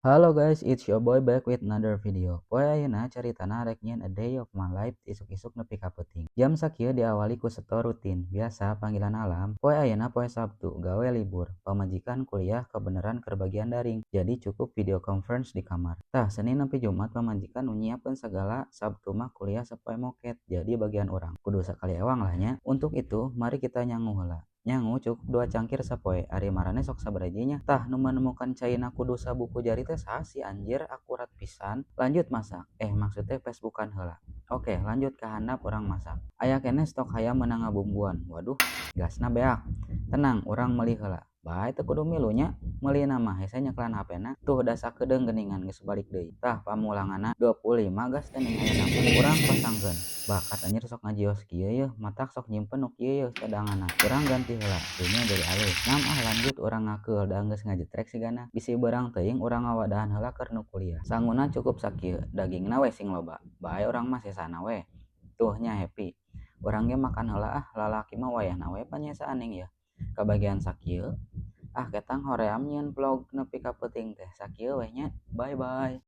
Halo guys, it's your boy back with another video. Poe ayeuna caritana rek nyieun a day of my life isuk-isuk nepi ka peuting. Jam sakieu diawali ku setor rutin, biasa panggilan alam. Poe ayeuna poe Sabtu, gawe libur. Pamajikan kuliah kebeneran keur bagian daring, jadi cukup video conference di kamar. Tah, Senin nepi Jumat pamajikan nu nyiapkeun sagala, Sabtu mah kuliah sapoe moket, jadi bagian urang. Kudu sakali ewang lah nya. Untuk itu, mari kita nyangu heula. Nyangu cukup 2 cangkir sapoe, ari maraneh sok sabaraha nya? Tah, nu menemukan caina kudu sabuku jari teh saha sih anjir, akurat pisan. Lanjut masak, eh maksud teh Facebookan heula. Oke, lanjut ka handap urang masak. Aya keneh stok hayam meunang ngabumbuan. Waduh, gasna beak. Tenang, urang meuli heula. Bae teu kudu milu nya, meulina mah hese nyekelan HP-na. Tuh da sakedeung geuningan geus balik deui. Tah, pamulanganna 25 gas teh ning ayeuna mah. Urang pasangkeun. Bakat anjir sok ngajios kieu yeuh, matak sok nyimpen nu kieu yeuh cadanganna. Urang ganti heula, teu nya jadi alus. Ngam ah lanjut urang ngakeul da geus ngajetrek sigana. Bisi beurang teuing urang ngawadahan heula keur nu kuliah. Sanguna cukup sakieu, dagingna we sing loba. Bae urang mah sesana we. Tuh nya happy. Urang ge makan heula ah, lalaki mah wayahna we panyesaan ning yeuh. Kabagian sakieu. Ah, ketang hoream nyieun vlog nepi ka peuting teh. Sakieu weh nya. Bye bye.